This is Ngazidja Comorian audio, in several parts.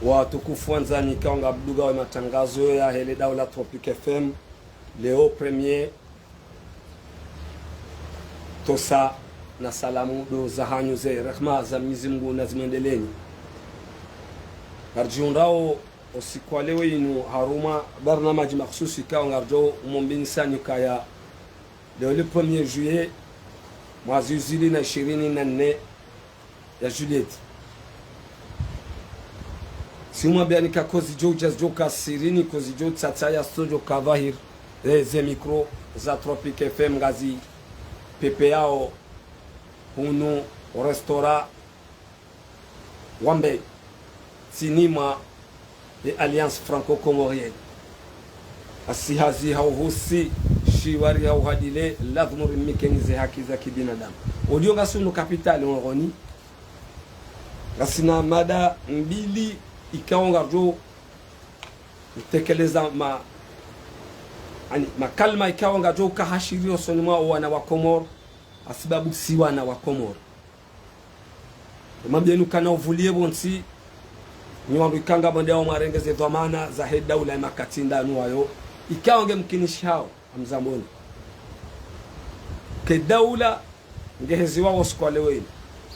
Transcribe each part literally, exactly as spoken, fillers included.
Watukufu wandzani, ikao ngam dunga we matangazo yahe le daula Tropic F M, leo premier, tosa na salamu ndo zahanyu, ze rehma za Mwenyezi Mungu nazimwendeleeni. Ngaridjihundrao usiku wa leo inu harumwa barnamaji makhsusi ikao ngaridjo umwambisanyi ukaya leo le premier juillet, mwaha zihwi zili na ishirini na nne ya Juliet. Simwambiani ka kozidjo udja zidjo ka sirini, kozidjo tsatsa ya zitsodjo ka dhwahir, eh, ze mikro za Tropic F M ngazi pepeyao hunu restaurant Wambe, tsinima ye Alliance Franco-Comorienne. Asi hazi hauhusu shiwari hauhadile, lazimu rimnikeni ze haki za kibinadamu. Olio ngasi hunu kapitali Moroni, ngasina mada mbili ikao ngaridjo utekeleza ma, ani, makalima ikao ngaridjo uka hashiri osoni mwa wana wa Komori, hasibabu si wana wa Komori. Mwambieni ukana uvulie pvontsi, nyi wandru ikao ngamwendao mwarenge ze dhwamana zahe daula ye makati ndanu wayo, ikao nge mkinishihao, hamzamboni. Ke daula nge heziwa usiku wa leo inu.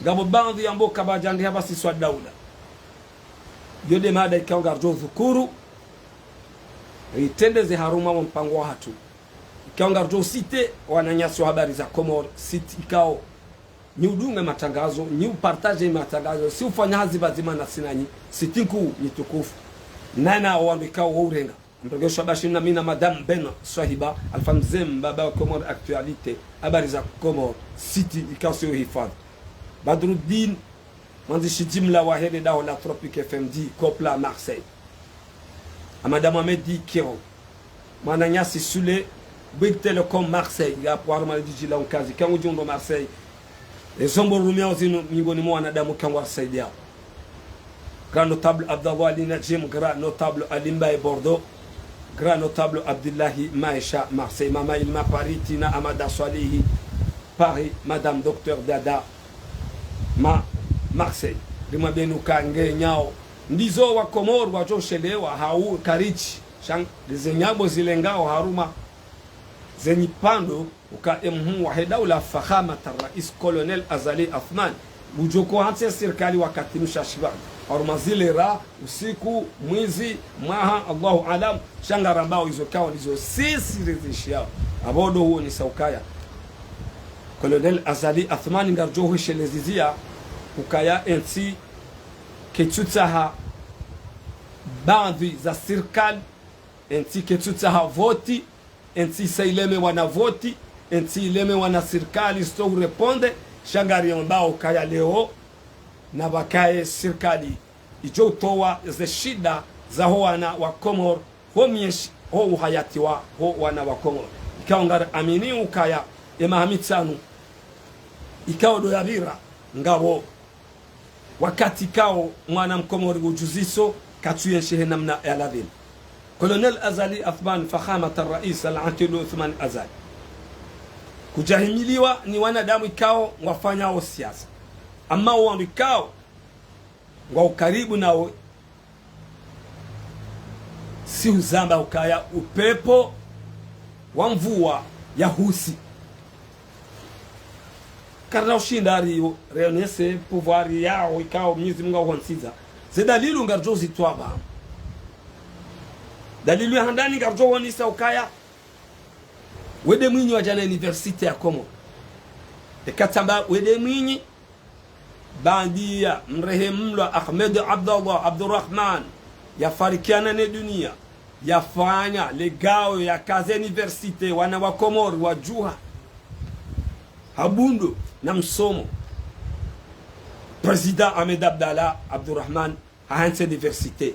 Ngapvo baadhwi yambao ka pvadjandi hapvasiswa daula. Yo nde mada ikao ngaridjo dhukuru, ritrendeze harumwa wo mpango wahatru. Ikao ngaridjo site wananyasi wa Habari za Komori, site ikao nyi udunga matangazo, nyi upartage matangazo, si ufanya hazi pvadzima nasi nanyi, site nkuu nyi tukufu. Nana wandru ikao wo urenga. Mrengesho Bashir na mi na Madame Ben Swahiba, Alpha Mzee, Mbaba wa Comores Actualité, Habari za Comores, site ikao si uhifadhi. Badruddin, mwandzishi jimla wahe le daho la Tropic F M D, Copla Marseille. Amada Mohamed Kiro, mwananyasi Sule, Bouygues Telecom Marseille, yapvo harumwa le jiji la Ukazi, kangu djundro Marseille. Ezombo rumiao zinu miongoni mwa wanadamu kangu warisaidiao. Grand notable Abdallah Ali Najim, grand notable Ali Mbaye Bordeaux, grand notable Abdullahi Maesha Marseille, Mama Ilma Paris, Tina Amada Swalihi Paris, Madame Docteur Dada Ma Marseille. Rimwambieni uka nge nyao ndizo wa Komori wadjo shelewa hau karichi, sha nge ze nyambo zilengao harumwa ze nyipvandro uka emhuu wahe daula Fakhamat Rais Colonel Azali Assoumani, udjo ko hantsi ye sirikali wakati nu sha shipvandru. Harumwa zilera, usiku, mwezi, mwaha, Allahu alam, sha ngarambao izo ikao ndizo sisi rizishiyao. Apvo ndo huonesa ukaya Colonel Azali Assoumani ngaridjo hweshelezizia ukaya entsi ketsutsaha baadhwi za sirikali, entsi ketsutsaha voti, entsi isa ilemewa na voti, entsi ilemewa na sirikali zitso urépondre, sha ngariombao ukaya leo, na pvakaye sirikali idjo utowa ze shida zaho wana wa Komori, ho mieshi, ho uhayati waho wana wa Komori. Ikao ngariamini ukaya emaha mitsanu ikao ndo yapvira, ngapvo wakati ikao mwana Mkomori udjuziso katsuyenshi he namna ya lazimu. Colonel Azali Assoumani, Fakhamat Rais Al-Aqid Assoumani Azali, kudjahimiliwa ni wanadamu ikao ngwafanyao siasa. Ama wandru ikao ngwa ukaribu nawo, si uzamba ukaya upepvo wa mvua ya husi. Karina ushinda ari rionese pouvoir yaho ikao Mwenyezi Mungu ahwantsiza. Ze dalilu ngaridjo zitwaba. Dalilu ya handani ngaridjo wonesa ukaya wende mwinyi wadjana université ya Komori. Eka tsamba wende mwinyi, baanda ya mrehemlwa Ahmed Abdallah Abdurahman yafarikiana ne dunia, yafanya legawo yakaze université, wana wa Komori wadjuha ha bundo na msomo. Président Ahmed Abdallah Abdurahman hahantsi université.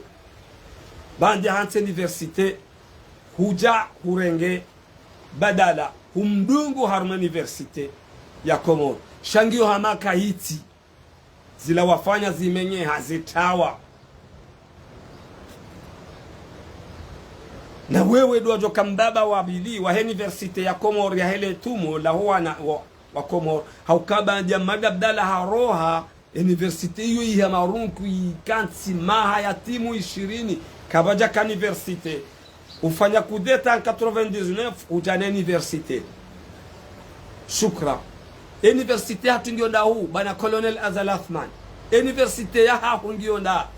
Baanda hahantsi université, hudja hurenge badala humdungu harumwa université ya Komori. Sha ngiyo hama kayitsi zila wafanya zimenyeha zitawa. Na wewe ndo wadjoka mbaba wa pvili wahe université ya Komori yahe le tumo laho wana wa, wa Komori. Hauka baanda ya Ahmed Abdallah haroha Université iyo iha marunku ikantsi maha ya timu ishirini, kapvadjaka université. Ufanya coup d'État en quatre-vingt-dix-neuf, udja na université. Shukra. Université yahatru ngiyo ndahu, bwana Colonel Azali Assoumani? Université yahaho ngiyo nda?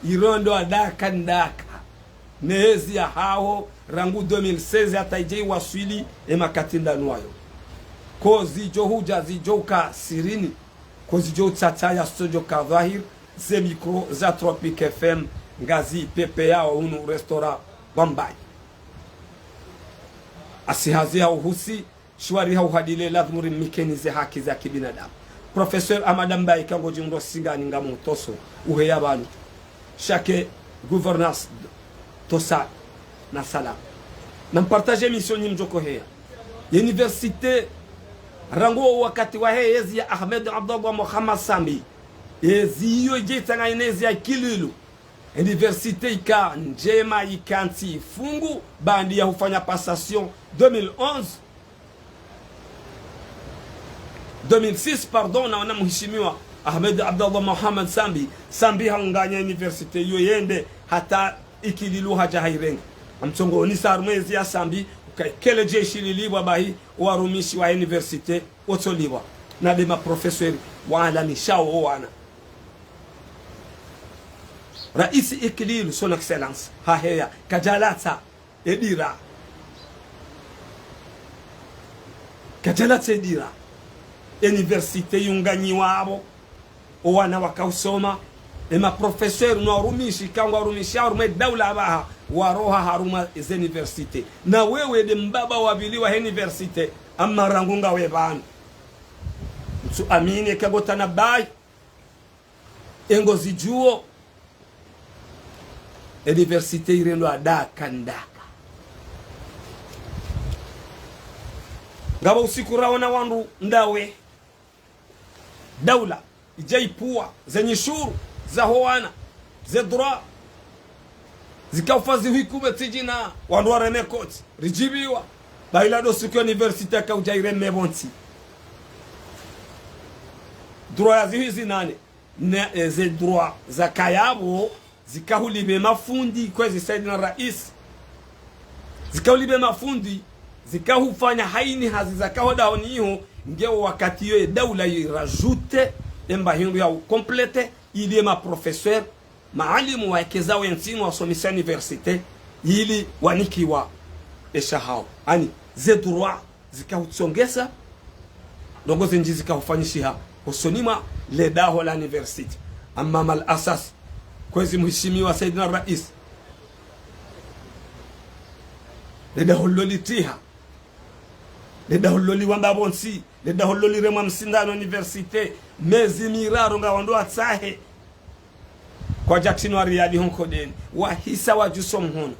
Irondo adaka ndaka. Ne ezi yahaho, rangu deux mille seize hata idje iwaswili, emakati ndanu wayo. Ko zidjo hudja zidjo uka sirini, ko zidjo utsatsa ya studio ka dhwahir, ze micro za Tropic F M, ngazi pepe yao hunu restaurant Bombay. Asi hazi ya uhusi, shiwari ha uhadile, lazimu rimikeni ze haki za kibinadamu. Professeur Ahamada Mbae, ka ngodjo ndo singani, ngamtoso uheya pvanu. Chaque gouvernance tosa na salama. Na mpartage émission nyi mdjoko heya. Université, rangu wo wakati wahe ezi ya Ahmed Abdallah Mohamed Sambi. Ezi iyo idje itsanganye ne ezi ya Ikililu. Université ika ndjema ikantsi ifungu, baanda ya hufanya passation deux mille onze, deux mille six, pardon, na wana muhishimiwa Ahmed Abdallah Mohamed Sambi, Sambi haunganya université iyo yende hata Ikililu hadja hairenge. Amtsongo onisa harumwa ezi ya Sambi, uka ikele djeshi lilipvwa bahi, owarumishi wa université, wotsoliwa. Na de ma professeur waalamishao owana. Raisi Ikililu, son excellence, haheya, kadjalatsa edira. Kadjalatsa edira. Université yunganyiwa apvo. Owana wakausoma. Ema professeur no warumishi, ka ngwarumishiao harumwa edaula apvaha, waroha harumwa eze université. Na wewe de mbaba wa pvili wa université, ama rangu ngawe pvanu. Ntsu amini ka ngotanabahi. Engo zidjuo, université irendwa adaka ndaka. Ngapvo usiku raona wandru ndawe. Daula idja ipvua ze nyishuru zaho wana, ze droit, zikaufa zihwi kume tsi djina, wandru wareme koti, ridjipviwa. Bahi la do suku université kaudja ireme pvontsi. Droit ya zihwi zinane. Ne, eh, ze droit zakaya apvo, zikahulipve mafundi, kwezi Saidina Raisi. Zikahulipve mafundi, zikahufanya haini hazi zakaho dahoni iho, nge wo wakati iyo edaula irajute emba hindru ya ukomplete, ili ema professeur, maalimu waekezao entsini wasomesa université, ili wanikiwa eshahao. Ani, ze droit zikahutsongesa, ndrongoo zindji zikahufanyishiha hosoni mwa ledaho la université. Amma mal asaf, kwezi muhishimiwa Saidina Raisi, ledaho lolitriha, ledaho loliwamba pvontsi, ledaho loliremwa msindano université, mezi miraru nga wandru watsahe. Kwadja tsinwa riali honkodeni, wahisa wadjuso mhono.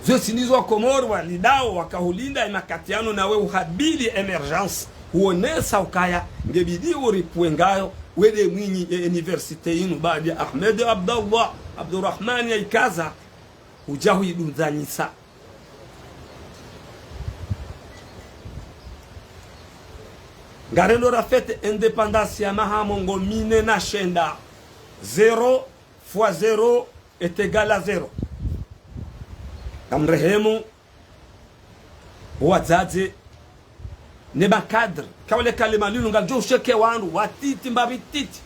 Zo tsi ndizo Wakomori walindao, wakahulinda emakati yanu nawe uhabili émergence, huonesa ukaya ngebidi uripvwe ngayo, wede mwinyi ye université inu, baada ya Ahmed Abdallah Abdurahmani yaikaza, udja huidundzanyisa. Ngarendo rafete indépendance ya maha mengo mine na shenda. Zéro fois zéro est égal à zéro. Ngamrehemu wadzadze ne ba cadre. Kawale kalima linu ngalidjo usheke wandru watiti mbapvi titi.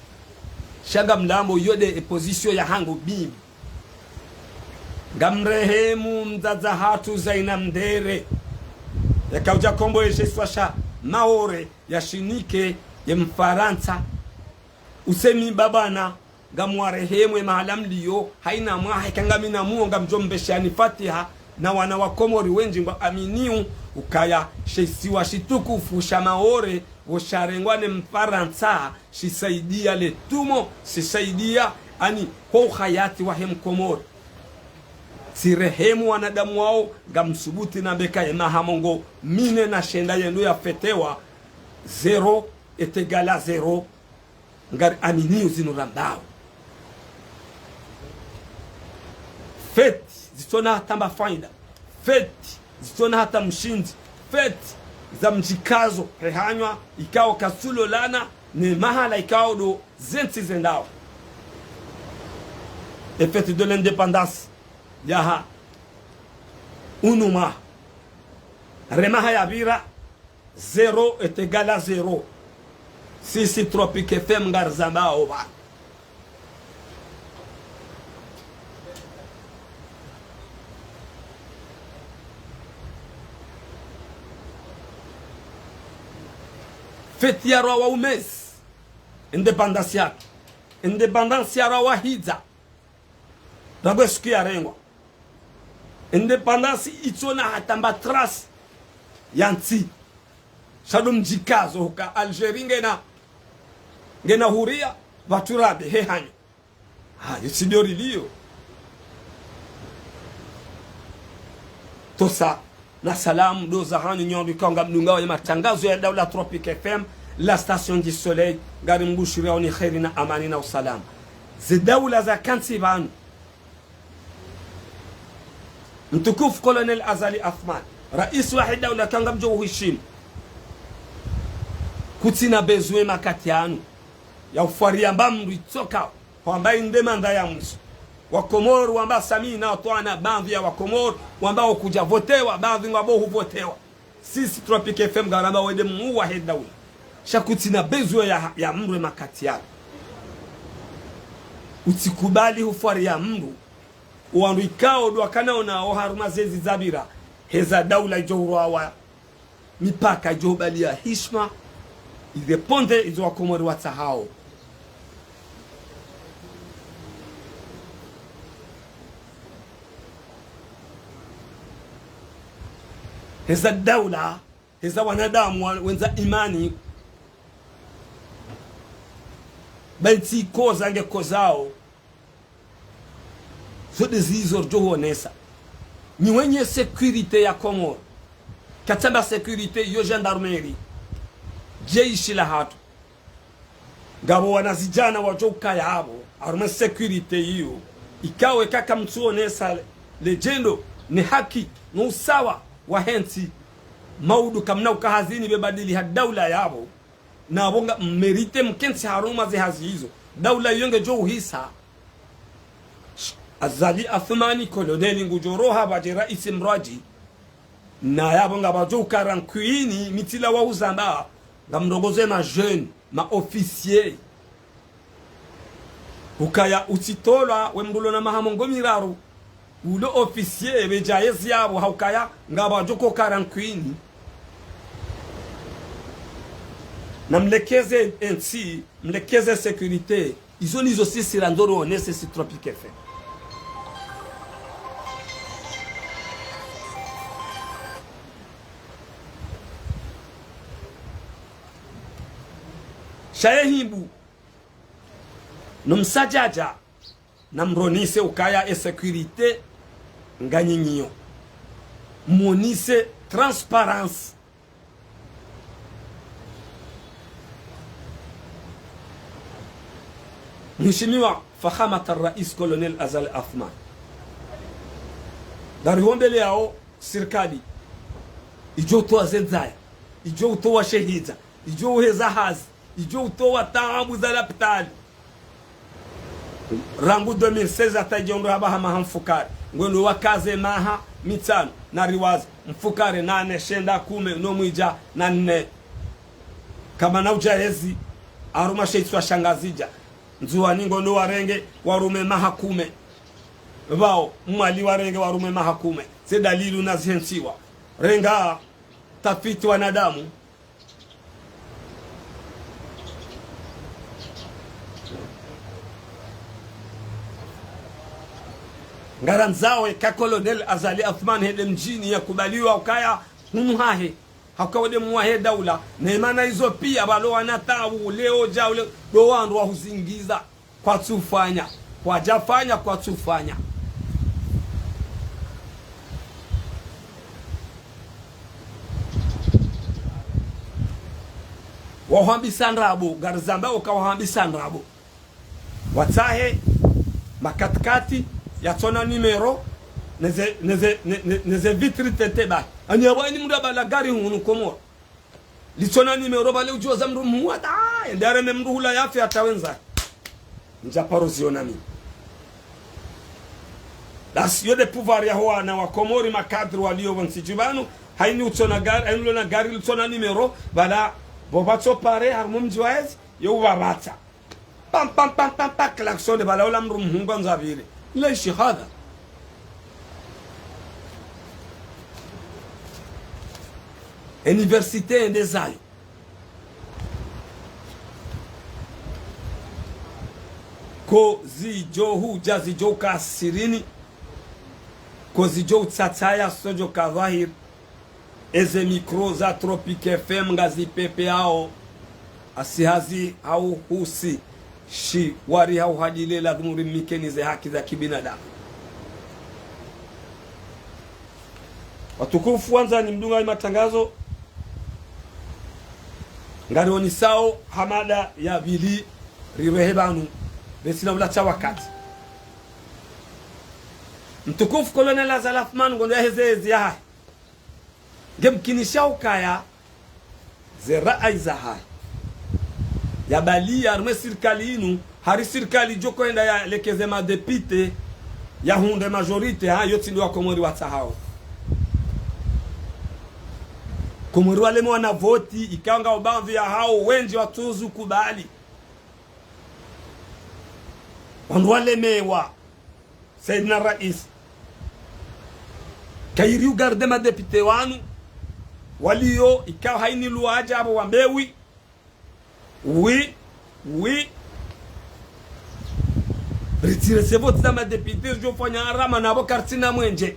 Sha ngamlambo iyo de e position yahangu mimi. Ngamrehemu mdzadze hatru Zaina Mdere, yakaudja komboeshe isiwa sha Maore, yashinike ye Mfarantsa. Usemi babana, ngamwarehemu emahala mliyo, haina mwahe ka ngamina muo ngamdjo mbeshani fatiha, na wana wa Komori wendji ngwaaminio ukaya she isiwa shitukufu sha Maore, pvo sharengwa ne Mfarantsa, shisaidia le tumo, shisaidia, ani, ho uhayati wahe Mkomori. Tsirehemu wanadamu wao, ngamsubuti nambe ka ye maha mengo mine na shenda yendo yafetewa, zéro est égal à zéro, ngariaminio zinu rambao. Fête zitsona hata mba faida. Fête zitsona hata mshindzi. Fête za mdjikazo, hehanywa, ikao katsulolana, Ne mahala ikao ndo zentsi zendao. E fête de l'indépendance yaha unu mwaha. Remaha yapvira, zéro est égal à zéro. Sisi Tropic F M ngarizambao pvanu. Fête yarwa umezi. Indépendance yatru. Indépendance yarwa hidza. Rangu esiku yarengwa. Indépendance itsona hata mba trace ya ntsi. Sha ndo mdjikazo huka Algérie ngena, ngena huria, pvatsu rabe, he hanyu. Ha, yo tsi ndo rilio. Tosa, na salamu ndo zahanyu nyondo ikao ngamdungao ye matangazo ya daula Tropic F M, la station du soleil, ngarimbushuriyaoni kheri na amani na usalama. Ze daula zakantsi pvanu. Mtukufu Colonel Azali Assoumani, raisi wahe daula ikao ngamdjo uhishimu. Kutsina besoin makati yanu ya ufwariya mba mndru itsoka, hwamba inde manda ya mwiso. Wakomori wamba samina watwana, baadhwi ya Wakomori wamba okudja votewa, baadhwi ngwambo huvotewa. Sisi Tropic F M ngaramba wende mhuu wahe daula. Sha kutsina besoin ya, ya mndru ye makati yanu. Utsikubali hufwariya mndru. Owandru ikao ndo wakana onao harumwa zezi zapvira, heza daula idjo urwawa, mipaka idjo ubaliya hishima, ireponde izo Wakomori watsahao. Heza daula, heza wanadamu wa, wendza imani, ba ntsi ikoza ngekozao. Zo nde zizo ridjo huonesa. Nyi wenye sécurité ya Komoro. Katsamba sécurité yo gendarmerie. Jeshi lahatru. Ngapvo wanazidjana wadjo ukaya apvo, harumwa sécurité iyo. Ikao eka kamtsuonesa le djendo, ne haki, no usawa wahe ntsi. Maudu kamna uka hazini be badili ha daula yapvo. Na apvo ngamérité mkentsi harumwa ze hazi izo. Daula iyo ngedjo uhisa. Azali Assoumani, Colonel ngudjo roha pvadje raisi mrwadji. Na yapvo ngapvadjo ukara nkwini, mi tsilawa uzamba, ngamrongoze ma jeunes, ma officiers. Ukaya utsitolwa we mndru ulo na maha mengo miraru. Ulo officier, be djayezi yapvo, ha ukaya ngapvadjo ukara nkwini. Na mlekeze entsi, mlekeze sécurité. Izo ndizo sisi randzo rionese si Tropic F M. Sha ye himbu, no msadjadja, na mronise ukaya e sécurité nganyinyiyo. Mwonise transparence. Mheshimiwa Fakhamat al-Rais Colonel Azali Assoumani, ngarihombeleyao sirikali idjo utowa ze ndzaya, idjo utowa shehidza, idjo uheza hazi, idjo utowa taabu za lapitali. Rangu deux mille seize hata idjo ndo hapvaha maha mfukare. Ngwendo wakaze maha mitsanu, na riwaze. Mfukare, nane, shenda, kume, no mwidja, na nne. Kamana udja hezi, harumwa she isiwa sha Ngazidja. Ndzuwani ngwendo warenge, warume maha kume. Pvao, Mwali warenge, warume maha kume. Ze dalili unazihentsiwa. Renga, tafiti wanadamu. Ngarandzao eka Colonel Azali Assoumani hende mdjini yakubaliwa ukaya hunu hahe. Hauka wende mhuu wahe daula. Ne mana izo pia pvalo wana taabu leo dja ule ndo wandru wahuzingiza. Kwatsufanya. Kwadjafanya, kwatsufanya. Wahambisa ndrabo, ngarizambao uka wahambisa ndrabo. Watsahe makatikati, yatsona numéro, neze, neze, ne, ne, neze vitre tete ba. Ani yawa ini mndru abala gari hunu Komoro. Litsona numéro pvale udjoza mndru mhuu hata, Ndareme mndru hula yafe hata wendza. Ndja paro ziona mimi. Basi yo nde pouvoir yaho wana wa Komori, makadri waliyo pvo ntsi djuu pvanu, hayini utsona gari, hayini ulona gari litsona numéro, pvala, pvo pvatso pare, harumwa mdji wa ezi, yo upvapvatsa. Pam, pam, pam, pam, pam, klaxon, pvala ola mndru mhungu andzapvire. Leshi hadha. Université nde zayo. Ko zidjo hudja zidjo uka sirini, ko zidjo utsatsaya zo djo ka dhwahiri, eze micro za Tropic F M ngazi pepeao, asi hazi hau husi, shi wari hau hadile ladhimu rimikeni ze haki za kibinadamu. Watukufu wandzani mdungao ye matangazo, ngarionesao hamada ya pvili rirehe pvanu, pvetsina ulatsa wakati. Mtukufu Colonel Azali Assoumani ngondo yaheze ezi yahahe. Ngemkinisha ukaya ze rayi zahahe. Yabaliya harumwa ye sirikali inu, hari sirikali djo kwenda yalekeze madepite, yahundre majorité, ha, yo tsi ndo wa Komori watsahao. Komori walemewa na voti, ikao ngwao baadhwi yahao, wendji watsuzu kubali. Wandru walemewa. Saidina Raisi. Kayiri ugarde madepite wanu. Waliyo, ikao hayini luwaja apvo wambe oui. Oui. Oui. Ritire ze voti za madepite, ridjo fanya harama na apvo karitsina mwenje.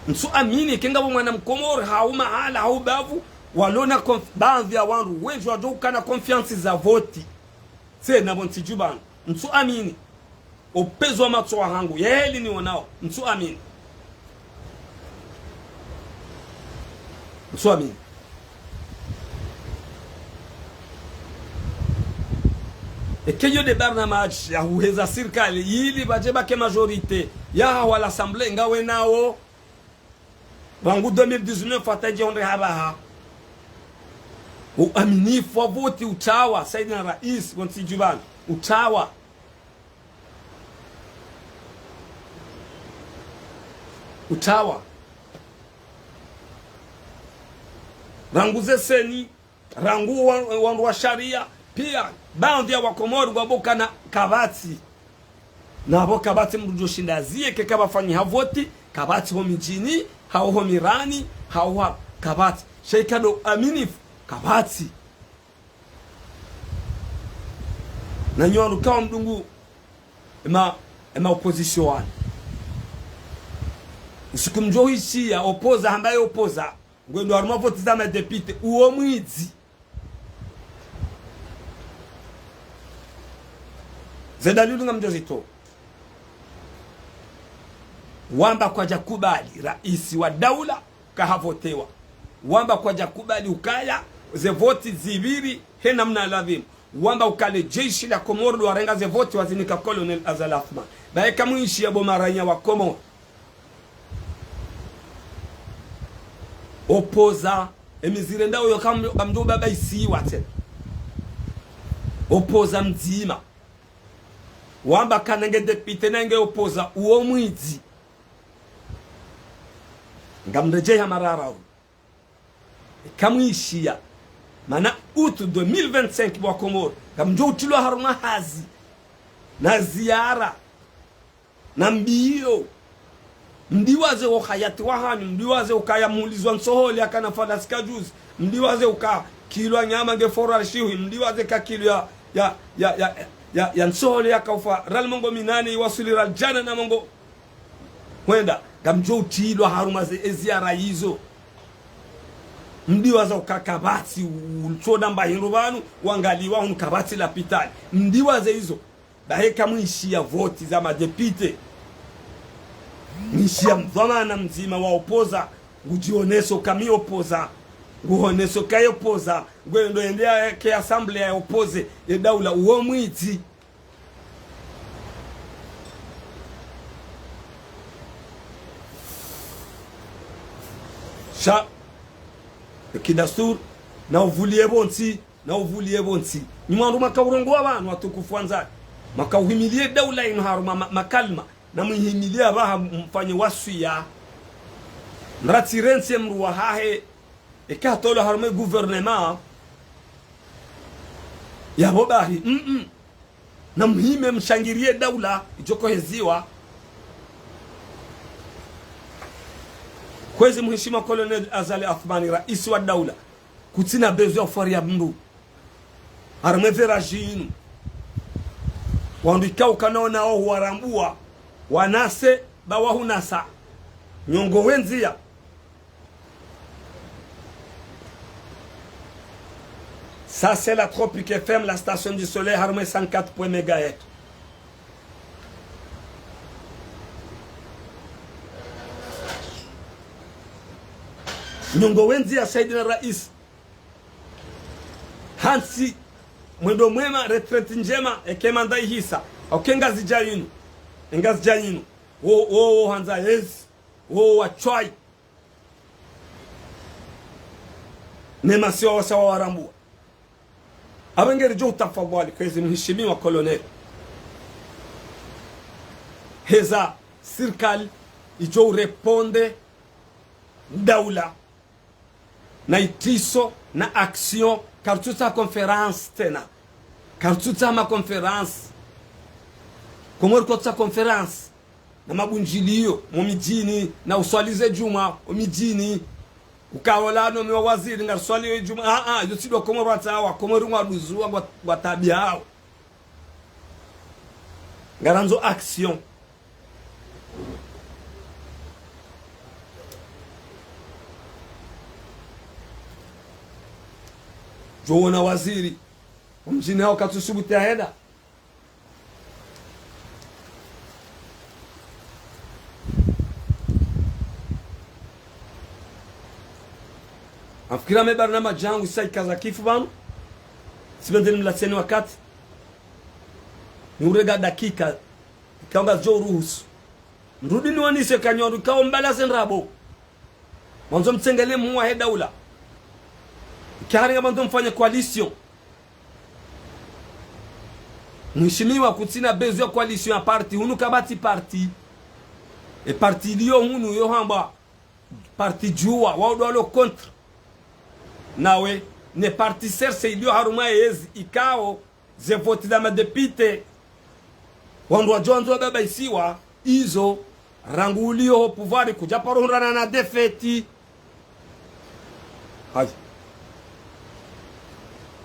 Ntsu amini, eka ngapvo mwana Mkomori, hau mahala, hau bavu, walona conf-, baadhwi ya wandru, wendji wadjo ukana confiance za voti. Tsena pvo ntsi djuu pvanu. Ntsu amini. Opvezi wa matso wahangu, ye heli nionao. Ntsu amini. Ntsu amini. Eka yo nde barnamaj ya huheza sirikali, yili pvadje pvake majorité, ya hawa l'Assemblée ngawe nao. Pvangu deux mille dix-neuf hata dje hondre hapvaha. Uaminifu wa voti utawa, Saidina Raisi, pvo ntsi djuu pvanu, utawa. Utawa. Rangu ze CENI, rangu wa, wandru wa sharia, piya, baadhwi ya wa Komori ngwapvo ukana kapvatsi. Na apvo kapvatsi mndru djo shinda ziye, eka kapvafanyiha voti, kapvatsi ho midjini, hau ho mirani, hau ha, kapvatsi. Sha ika ndo uaminifu, kapvatsi. Na nyi wanu kawa mdungu ema, ema opposition wanu. Usiku mdjo hwishiya, opposa, hamba ye opposa. Ngwendo harumwa voti za madepite, uwo mwidzi. Ze dalili ngamdjo zitowa. Wamba kwadja kubali raisi wa daula kahavotewa. Wamba kwadja kubali ukaya ze voti zipviri he namna ladhimu. Wamba uka le jeshi la Komori ndo warenga ze voti wazinika Colonel Azali Assoumani. Baye kamwishiya bo maranya wa Komori. Opposa, emizire ndawo yo kam-, kamdjo babaisiwa tsena. Opposa mdzima. Wamba kana nge député na nge opposa, uwo mwidzi. Ngamredjeyi ha marara u. Kamwishiya. Mana août deux mille vingt-cinq bo wa Komori. Ngamdjo utrilwa harumwa hazi. Na ziara. Na mbiyo. Mdiwaze wo hayati wahanyu, mdiwaze ukaya mulizwa ntsohole yakana falasika juzi, mdiwaze uka kilo ya nyama nge foro arshiwi, mdiwaze ka kilo ya, ya, ya, ya, ya, ya ntsohole yakaufa riali mengo minane iwasuli riali djana na mengo hwenda, ngamdjo utrilwa harumwa ze, eziara izo. Mdiwaze uka kapvatsi, u-, utsona mba hindru pvanu, wangaliwa hunu kapvatsi lapitali. Mdiwaze izo. Baye kamwishiya voti za madéputé. Mwishiya mdhwamana mdzima wa opposa, ngudjioneso kami opposa, nguhoneso kaye opposa, ngwendo yende yake assemblée ya oppose, ye daula uwo mwidzi. Sha, Kidastur, na uvulie pvontsi, na uvulie pvontsi. Nyi mwandru mwakaurongoa pvanu watukufu wandzani. Mwakauhimilie daula inu harumwa ma-, makalima. Na mwihimilie apvaha mfanye waswiya. Mratsi rentsi mdru wahahe. Eka hatolwa harumwa gouvernement. Yapvo bahi. Mm-mm. Na mhime mshangirie daula idjo koheziwa. Kwezi mheshimiwa Colonel Azali Assoumani, raisi wa daula. Kutsina besoin ya ufwari ya mdru. Harumwa e virage inu. Wandru ikao ukana ona wao huwarambua. Wanase, ba wahunasa. Nyongo wendzia. Ça, c'est la Tropic F M, la station du soleil, harumwa e cent quatre point un mégahertz. Nyongo wendzia Saidina Rais. Hantsi, mwendo mwema, retraite ndjema, eke manda ihisa. Oke Ngazidja yinu. E Ngazidja yinu. Wo, wo, wo, handza yezi. Wo, wa chwai. Ne masiwa wasa wawarambua. Apvo ngeri djo utafadhwali kwezi mheshimiwa Colonel. Heza sirikali idjo ureponde daula na itriso na action, kartsutsaha conférence tsena. Kartsutsaha ma conférence. Komori kotsaha conférence. Na mabundjilio, mo midjini, na uswali ze djumwa, o midjini. Ukaola no miwa waziri, ngariswalio djumwa. Ah, ah, yo tsi ndo Komori watsaha, Komori ngwaduzua, ngwa, ngwatabiha hao. Ngarandzo action. Djo wona waziri, o mdjini hao katsusubuti ahenda. Amfikira me barnamaji yangu isa ikaza kifu pvanu. Sipvendze nimlatseni wakati. Niurega dakika. Ikao ngazidjo uruhusu. Nirudi niwonese kanyondu ikao mbala ze ndrabo. Mwandzo mtsengele mhuu wahe daula. Ikao hari ngamwandzo mfanye coalition. Mheshimiwa, kutsina besoin ya coalition ya parti. Hunu kapvatsi parti. E parti ilio hunu yo hambwa parti Juwa, wao ndo walo contre. Nawe, ne parti C R C ilio harumwa yezi ikao, ze voti za madepite. Wandru wadjo wandzo wababaisiwa, izo, rangu ulio ho pouvoir kudja paro hundrana na défaite. Hayi.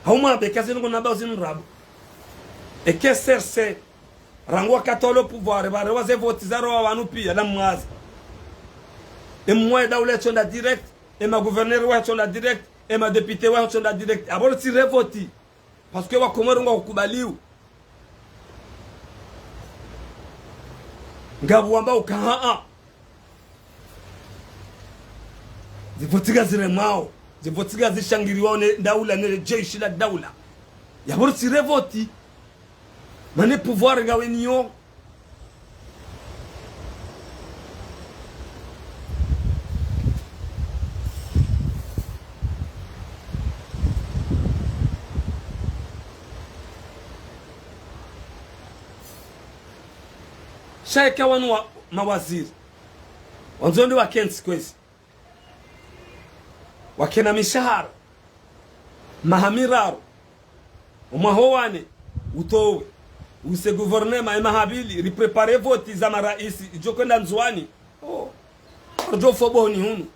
Hauma beka zinu kuna bao zinu ndrabo. Eke C R C, rangu wakati walo pouvoir, barewa ze voti zarowa wanu pia, na mwazi. E mhuu wahe daula yatso nda direct, e ma gouverneur watso nda direct, e ma député watso nda direct. Apvo ritsi revoti. Parce que wa Komori ngwa ukubaliu. Ngapvo wamba uka haa. Zivoti ngaziremwao. Zivoti ngazishangiriwao ne daula, ne jeshi la daula. Yapvo ritsi revoti. Mana e pouvoir ngawe niyo. Sha eka wanu wa, mawaziri. Wandzo ndo wakentsi kwezi. Wakena mishahara. Maha miraru. Omwaha wa nne, utowe. Use gouvernement, e maha mili, riprépare voti za maraisi, idjo kwenda Ndzuwani. Oh. Ngaridjo fobohoni hunu.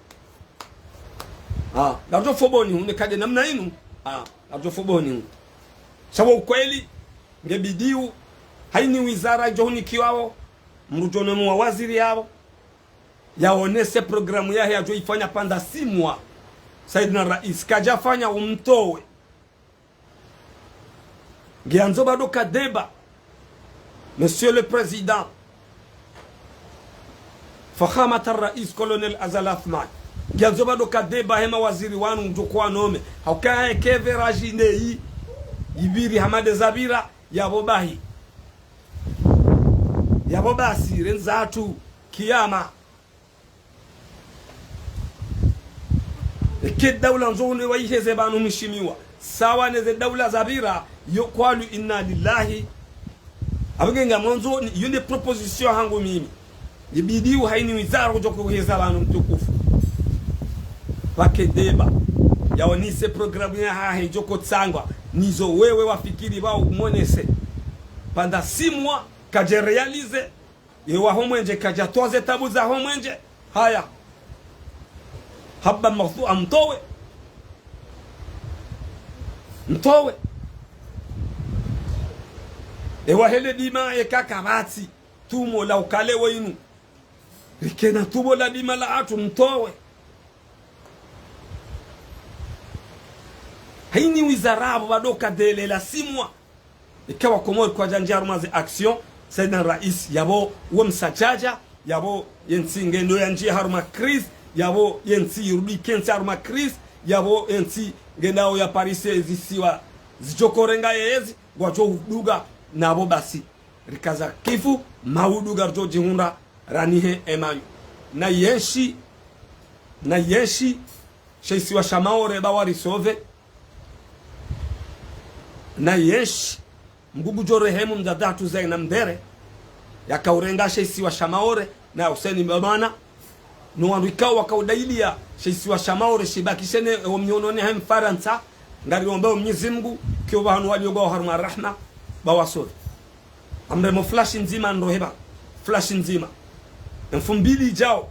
Ah, ngaridjo fobohoni hunu, kade namna inu. Ah, ngaridjo fobohoni hunu. Sha wo ukweli, nge bidiu, haini wizara idjo hunikiwao, mdru djo nomo wa waziri yapvo. Yaonese programu yahe yadjo ifanya pvanda simwa. Saidina Rais, kadjafanya umtowe. Ngiandzo bado ka débat. Monsieur le Président. Fakhamat ar-Rais Colonel Azali Assoumani. Ngiandzo bado ka débat he mawaziri wanu mdjo kuwa nome. Hauka eke virage ine yi. Ipviri hama nde zapvira. Yapvo bahi. Yapvo basi, rendza hatru, kiyama. E Ke daula ndzo une wayiheze pvanu mheshimiwa. Sawa neze daula zapvira, yo kwalu inna lillahi. Apvo nge ngamwandzo ni, yo nde proposition hangu mimi. Ibidi uhayini wizara kudjo kuheza pvanu mtukufu. Pvake deba. Yaonese programme yahahe idjo kotsangwa. Nizo wewe wafikiri pvao umonese. Pendant six mois, kadje réaliser. Ye wa ho mwenje kadja towa ze tabu za ho mwenje. Haya. Haba mafu amtowe. Mtowe. Ewa hele dima ye kaka pvatsi. Tumo la ukale wenu. Rikena tumo la dima la hatru mtowe. Hayini wizara pvo pvado kadele la six mois. Ika wa Komori kwadja ndjia harumwa ze action, Saidina Rais, yapvo wo msadjadja, yapvo ye ntsi ngendo yandjie harumwa crise, yapvo ye ntsi irudi ke ntsi harumwa crise, yapvo ye ntsi ngendao yaparise zisiwa zidjo korenga yezi, ngwadjo uduga, napvo basi. Rikaza kifu, mauduga ridjo djihundra, ranihe emanyu. Na yenshi, na yenshi, she isiwa sha Maore ba wari sauver, na yenshi, Mngu ngudjo rehemu mdzadze hatru Zaina Mdere, yaka urenga she isiwa sha Maore, na Hussein Bamana, no wandru ikao waka udailia she isiwa sha Maore shibakishe ne wo mihononi he Mfarantsa, ngari ombao Mnyezi Mngu, kiyo pvahanu walio ngwao harumwa rahma, ba wa sauver. Amremo flash ndzima ndo heba, flash ndzima. Mfumbili idjao,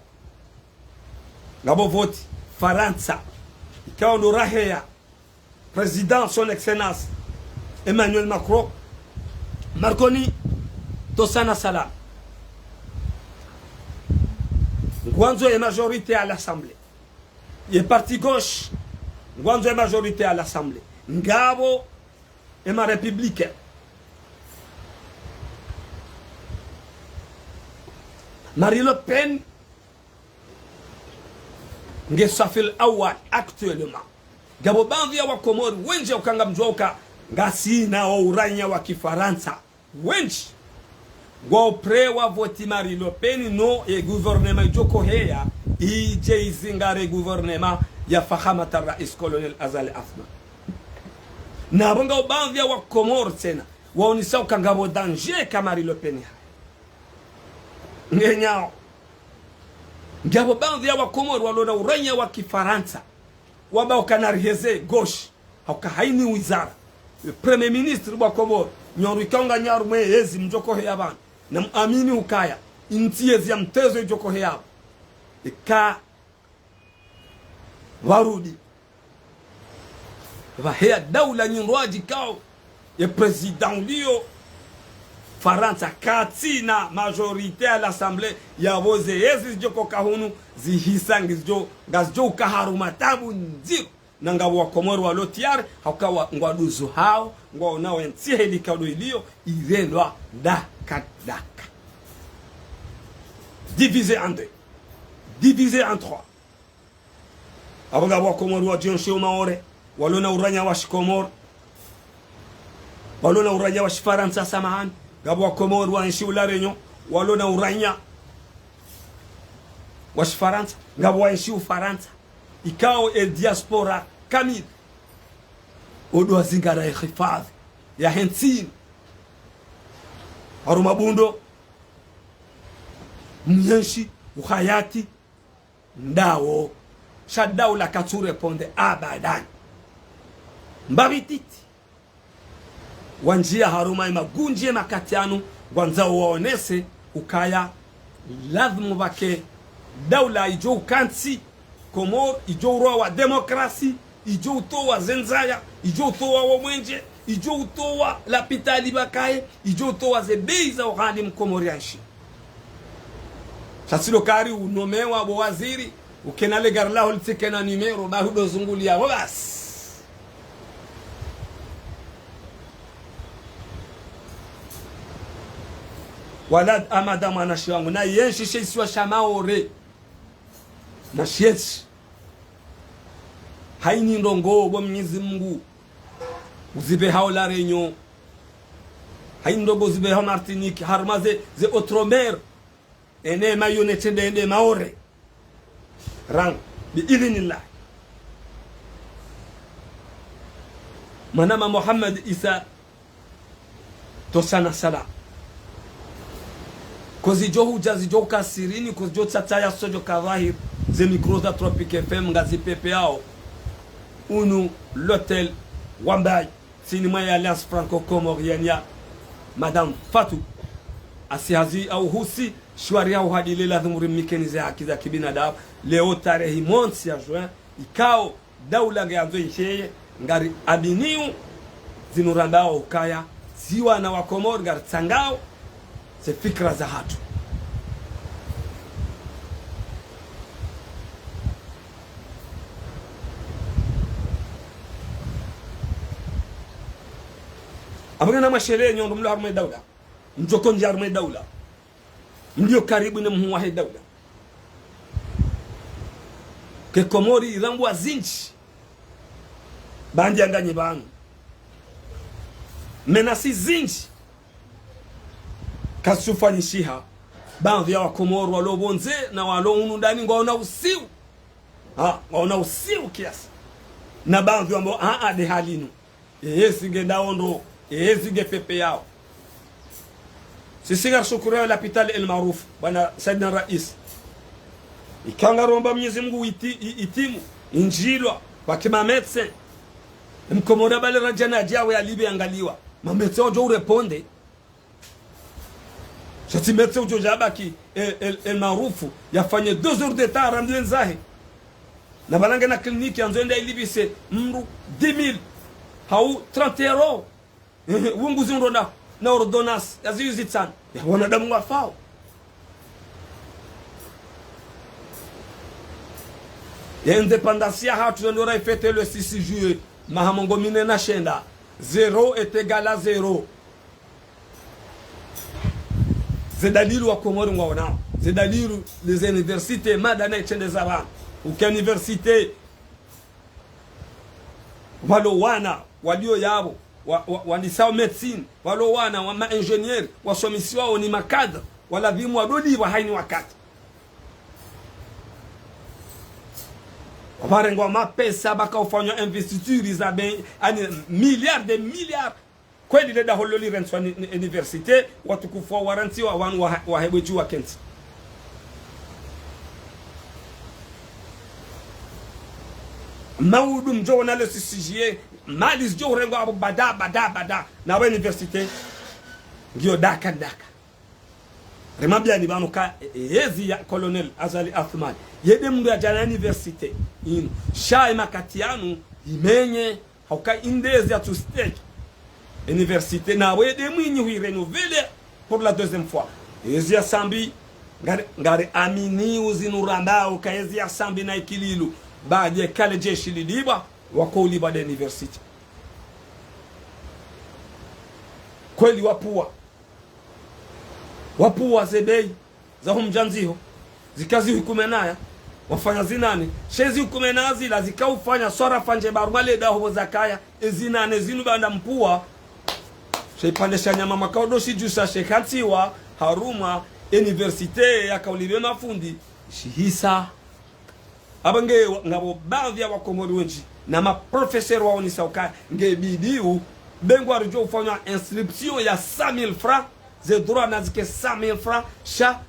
ngapvo voti, Farantsa, ikao ndo raheya, Président, Son Excellence Emmanuel Macron, Marconi, tosana salam. Ngwandzo ye majorité à l'Assemblée. Ye parti gauche, ngwandzo ye majorité à l'Assemblée. Ngapvo ye ma républicains. Marie Le Pen, nge safil awal actuellement. Ngapvo baadhwi ya Wakomori wendji uka ngamdjuao uka ngasina wo uraiya wa Kifarantsa. Wendji. Ngwao prêt wa voti Marie Le Pen no ye gouvernement idjo koheya, idje izingare gouvernement ya fahamata rais Colonel Azali Assoumani. Napvo ngapvo baadhwi ya Wakomori tsena, waonesa uka ngapvo danger ka Marie Le Pen ha. Ngenyao. Ngapvo baadhwi ya Wakomori walo na uraiya wa Kifarantsa. Wamba uka nariheze gauche. Hauka hayini wizara. Premier ministre wa Komori. Nyoru ikao nganyi harumwa yezi mdjo koheya pvanu. Na muamini ukaya. Intsi yezi ya mtezo idjo koheya pvo. Ika pvarudi. Pvaheya daula nyindji ikao ye président ulio Farantsa katsina majorité à l'Assemblée, yapvo ze yezi zidjo koka hunu zihisa ngizidjo, ngazidjo uka harumwa tabu ndziro. Na ngapvo Wakomori walo tayari, hauka wa, ngwaduzuhao, ngwaonao ye ntsi heli ikao ndo ilio, irendwa daka daka. Divisé en deux. Divisé en trois. Apvo ngapvo Wakomori wadjo enshio Maore, walo na uraiya wa Shikomori, walo na uraiya wa Shifarantsa, samahani. Ngapvo Wakomori waenshio La Réunion, walo na uraiya wa Shifarantsa. Ngapvo waenshio Farantsa. Ikao ye diaspora kamili. Odo wazingara ye hifadhwi yahe ntsi. Harumwa bundo, myenshi, uhayati, ndawo. Sha daula katsu répondre abadan. Mbapvi titi. Wandjia harumwa ye magundji ye makati yanu, ngwandzao waonese ukaya lazimu pvake daula idjo uka ntsi, Komori idjo urowa wa démocratie, idjo utowa ze ndzaya, idjo utowa wo mwenje, idjo utowa lapitali pvakaye, idjo utowa ze bei za ughali Mkomori yaenshi. Sha tsi lo kari unomewa bo waziri, ukena le gari laho litsikena numéro, ba hudo zunguliya wo basi. Walad Amada mwananshi wangu, na yenshi she isiwa sha Maore. Na shienshi. Hayini ndrongoo bo Mnyezi Mngu. Uzipvehao La Réunion. Hayini ndrongoo uzipvehao Martinique. Harumwa ze, ze outre-mer. Ene mayo ne tende ende Maore. Rang. Bi idhinillah. Mwanama Mohamed Issa, tosa na sala. Ko zidjo hudja zidjo ka sirini, ko zidjo tsatsa ya sodjo ka dhwahir, ze micro za Tropic F M ngazi pepeyao. Unu l'hôtel Wambaye, ntsini mwa ye Alliance Franco-Comorienne ya Madame Fatou. Asi hazi au husi, shwari au hadile lazimu rimnikeni ze haki za kibinadamu. Leo tarehi montsi ya juin, ikao daula ngeyandzo insheye, ngariaminiyo zinu rambao ukaya, si wana wa Komori ngaritsangao ze fikira zahatru. Apvo ngena mwashelea nyondo mlo harumwa ye daula, mdjoko ndji harumwa ye daula, mlio karibu ne mhuu wahe daula. Ke Komori irambwa zindji, bandi anganyi pvanu. Menasi zindji kazisufanyishiha. Baadhwi ya Wakomori walo pvondze na walo hunu ndani ngwaona usiu. Ha, ngwaona usiu kiasi. Na baadhwi wambao, ha, ha, de hali inu. Ehe, zi nge ndao ndo, ehe, zi nge pepeyao. Sisi ngarishukuriao lapitali El Maarouf, bwana Saidina Rais. Ikao ngaromba Mwenyezi Mungu iti-, i-, itimu, indjilwa, wake ma médecin. Mkomori abale radja na adjawe yalipve yangaliwa. Ma médecin wadjo ureponde. Sha tsi médecin udjo djabaki, El, El, El Maarouf, yafanye deux heures de temps arambiwe ndzahe. Na pvala ngena kliniki yandzo yende yayilipvise mdru dix mille, hau trente euros. Ehe, wunguzi undronda, na ordonnance, ya ziyu zitsanu. Ya wanadamu wafao. Ye indépendance yahatru yendo rayifete le six juillet, maha mengo mine na shenda. Zéro est égal à zéro. Ze dalili Wakomori ngwaonao. Ze dalili, les universités, mada na itrendeza pvanu. Uka université, walo wana, walio yapvo, wa, wa, walisao médecine, walo wana, wa ma ingénieur, wasomesiwao ni ma cadre, walazimu wadoliwa hayina wakati. Waparengwa mapesa, pvaka ufanywa investiture za be, ani milliards de milliards. Kweli le daho lilo lirentswa ni, ni université, watukufu wa warantsiwa wanu wa, wahebwe dju wakentsi. Maudu mdjo wona le six juillet, mali zidjo urengwa apvo bada, bada, bada. Na wa université, ngiyo daka, daka. Remabiyani pvanu ka, e, e, ezi ya Colonel Azali Assoumani. Yede mdru yadja na université inu. Sha ye makati yanu, imenye, hauka inde ezi ya tsu stake. Université, na wede mwinyi hui renouveler pour la deuxième fois. Ezi ya Sambi, ngari, ngari amini uzinu rambao ka ezi ya Sambi na Ikililu. Baada ye kale jeshi lilipvwa, wako ulipvwa de université. Kweli wapvuwa. Wapvuwa ze bei za humdja ndziho, zika zihukume naya, wafanya zinane, she zihukume naya zila zika ufanya swarafa ndje barumwa le daho pvo zakaya, ezinane zinu banda mpvuwa, she ipvandre sha nyama makao ndo shidjusa she kantsiwa, harumwa université yaka ulipve mafundi, shihisa. Apvo nge wa, ngapvo baadhwi ya Wakomori wendji, na ma professeur waonesa uka, nge bidiu, be ngwaridjo ufanya inscription ya cent mille francs, ze droit na zike cent mille francs, sha,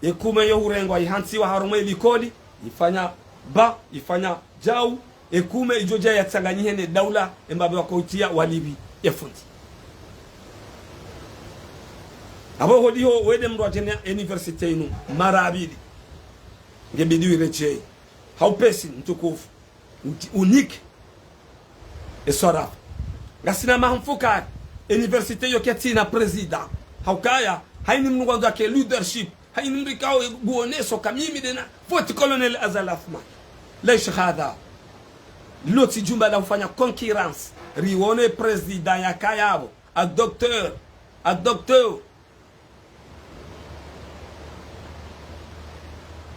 ekume yo hurengwa ihantsiwa harumwa elikoli, ifanya ba, ifanya djau, ekume idjo dja yatsanganyihe ne daula, embabe wako utia walipvi efundi. Apvo holiho wede mdru adje ne université inu, mara ya pvili. Nge bidiu iredjei. Haupesi, mtukufu. Uti-, unike. Eswarafa. Ngasina maha mfukare. Université yo ketsina président. Haukaya, hayini mdru ngwandzo ake leadership. Hayini mdru ikao guoneso ka mimi dena. Fwati Colonel Azali Assoumani. Laish hadha. Lotsi djumba la ufanya concurrence. Rione président yakaya apvo. A docteur. A docteur.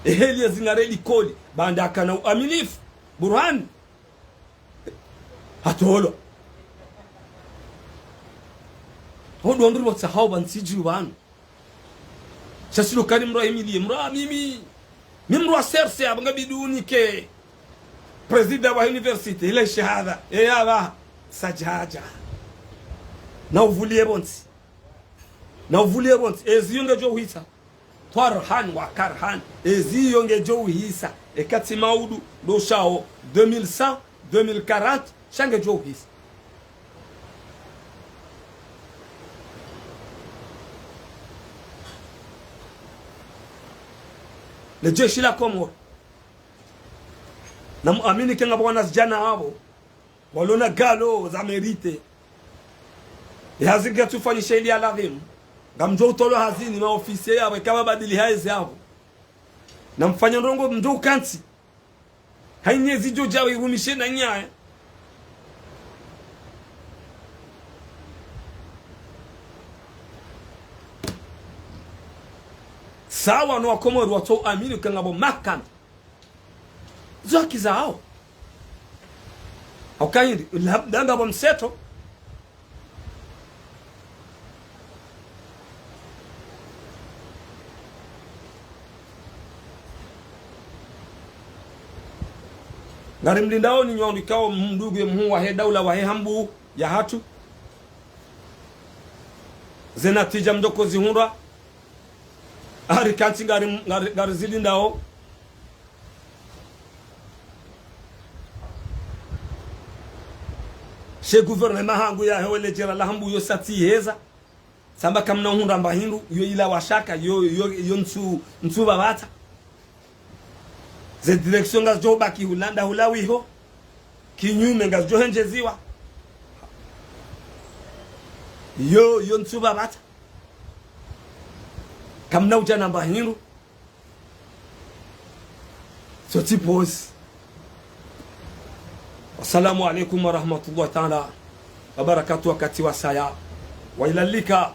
Eheli ya zingare likoli, banda akana uaminifu. Burhan. Hatolwa. Odo ndri wotsa hao ba ntsidji wanu. Sha silo kani mdru wa humilier, mdru wa mimi. Mi mdru wa serse, apvo nga bidi unike. Président wa université, ile shahada. Eya ba. Sadjadja. Na uvulie pvontsi. Na uvulie pvontsi. Ezi yo ngedjo uhisa. Twarhan wa karhan. Ezi yo ngedjo uhisa. Eka tsi maudu, ndo shao, deux mille cent, deux mille quarante, sha ngedjo uhisa. Le jeshi la Komoro. Na muamini ke ngapvo wanazidjana apvo. Walona galo za mérité. Ye hazi nge tsufanyisha ili ya ladhimu. Ngamdjo utolwa hazini maofisiye yapvo, eka pvabadili hazi yapvo. Na mfanya ndrongo mdjo ukantsi. Hayi nye zidjo djawe irumishe na nyaya. Sawa no Wakomoro watso amini ke ngapvo mahakama. Zo haki zawo. Hauka hindri, labda ngapvo mseto. Ngarimlindao ni nyondo ikao mndru ye mhuu wahe daula wahe hambu yahatru. Ze natija mdjo ukozihundra. Hari kantsi ngari, ngari, ngarizilindao. She gouvernement hangu yahe wele djera la hambu yo satsi heza. Samba kamna uhundra mba hindru, yo ila washaka, yo, yo, yo ntsu, ntsu pvapvata. Ze direction ngazidjo baki hula nda hula wiho. Kinyume ngazidjo hendjeziwa. Yo, yo ntsu pvapvata. Kamna udja na mba hindru. Sotsi pause. Assalamu alaikum wa rahmatullahi ta'ala wa barakatuh, wakati wasaya. Wa ila lika.